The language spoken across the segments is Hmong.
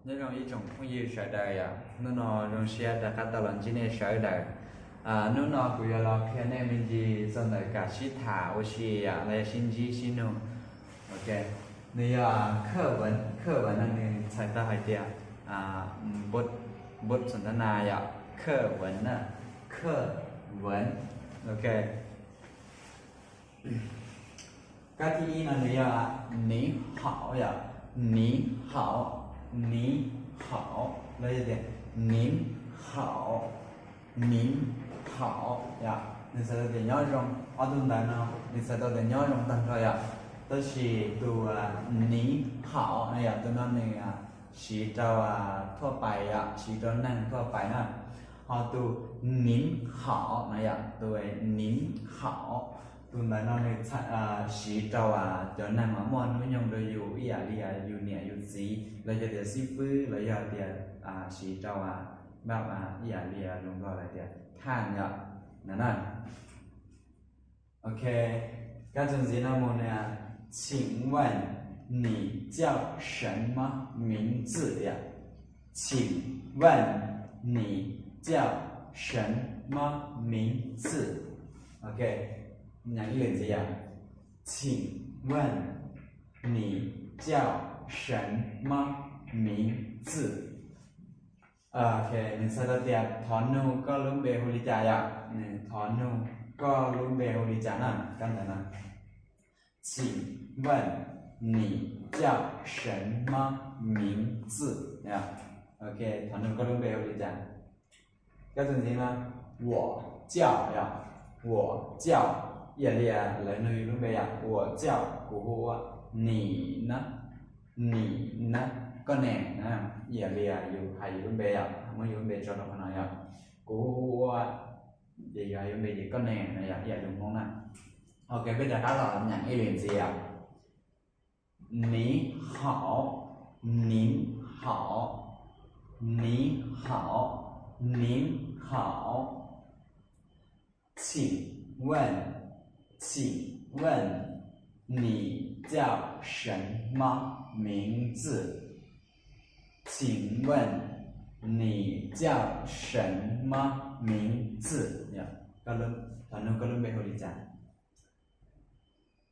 Nyob zoo ib tsoom phooj ywg sawv daws yom, hnub no zoo siab rov qab tau los ntsib nej sawv daws. Hnub no kuv yuav los qhia nej me ntsis txog ntawm kam sib tham ua si yom, los yog sib ntsib sib nug. Ok, nws yog khawj ven, khawj ven no nws txhais tau hais tias nput, nput xom tana yom, khawj ven na, khawj ven. Ok, kab thib ib no nws yog 您好 yom, 您好, 您好, los yog tias 您好, 您好 yom, nws txhais tau tias nyob zoo. Ob tug ntawd no nws txhais tau tias nyob zoo tag nrho yom. Tab sis tus 您好 no yom, tus no nws siv rau thuaj pais yom, siv rau neeg thuaj pais na. Ho tus 您好 no yom, tus 您好, tus ntawd no nws siv rau cov neeg uas muaj hnub nyoog rau yus ib yam li yus niam yus txiv los yog tias xib fwb los yog tias siv rau ib yam li lus Nplog hais tias ท่าน yom, no na. Ok, kab txuas ntxiv no mus nws, 请问你叫什么名字 yom. 请问你叫什么名字? Ok, nyeem ib lwm ntxiv yom. 请问你叫什么名字? Ok, nws txhais tau tias thov nug koj lub npe hu li cas yom. Nws thov nug koj lub npe hu li cas na, kab ntawd na. 请问你叫什么名字? Ok, thov nug koj lub npe hu li cas. Kab txuas ntxiv no, 我叫 yom, 我叫, ib yam li lawv nug yus lub npe yom, 我叫, kuv hu ua, 你呢, 你呢, koj ne na, ib yam li yus hais yus lub npe yom, muab yus lub npe tso rau qhov no yom, kuv hu ua, ces yus hais yus lub npe ces koj ne no yom, ib yam li Hmoob na. Ok, peb rov qab los nyeem ib lwm ntxiv yom. 你好, 您好, 你好, 您好. 请问, 请问你叫什么名字? 请问你叫什么名字? Yog, thov nug koj lub npe hu li cas?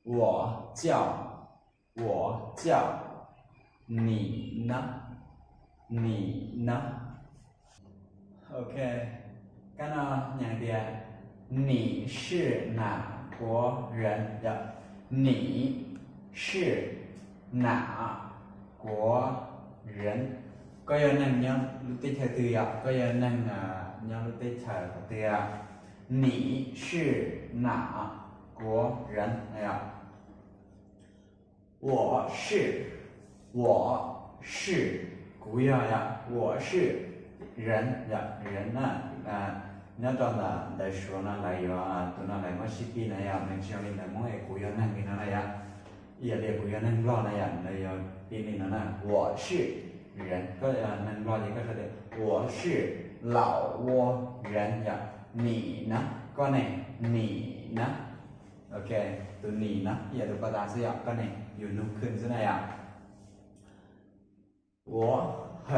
我叫, 我叫, 你呢, 你呢. Ok, kab no nyeem tias 你是哪国人? Yog, 你是哪国人? Koj yog neeg nyob lub teb chaws twg yom? Koj yog neeg nyob lub teb chaws qhov twg? 你是哪国人? 我是, 我是, kuv yog yom, 我是人, yog 人 na, nyob rau ntawm ntawv Suav no lawv yuav, tus no lawv muab sib pib na yom, nws tsis yog li ntawv Hmoob es kuv yog neeg li no na yom, ib yam li kuv yog neeg Nplog na yom, lawv yuav pib li no na, 我是人, koj yog neeg Nplog ces koj sau tias 我是老挝人 yom, 你呢, koj ne, 你呢. Ok, tus 你呢 ib yam tus koj tas xwb yom, koj ne, yus nug khwj xwb na yom. 我很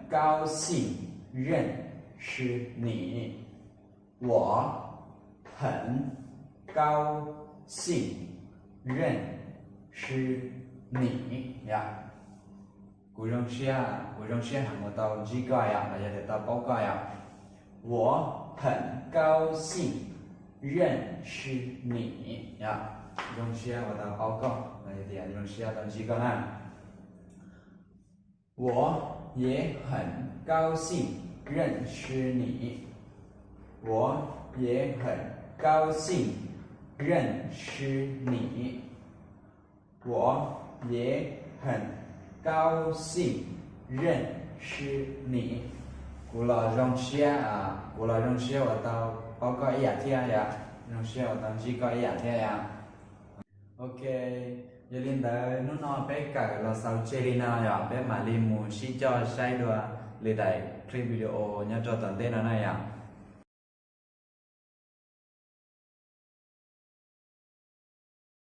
高兴认识你。我很高兴认识你 yom. Kuv zoo siab, kuv zoo siab heev uas tau ntsib koj yom, los yog tias tau paub koj yom. 我很高兴认识你 yom, zoo siab uas tau paub koj los yog tias zoo siab tau ntsib koj na. 我也很高兴认识你。我也很高兴认识你。我也很高兴认识你。Kuv los zoo siab, kuv los zoo siab uas tau paub koj ib yam thiab yom, zoo siab uas tau ntsib koj ib yam thiab yom. Ok, yog li ntawd hnub no peb kawm los xaus tseg li no yom, peb mam li mus sib coj saib dua lwm daim clip video nyob rau tom ntej no na yom.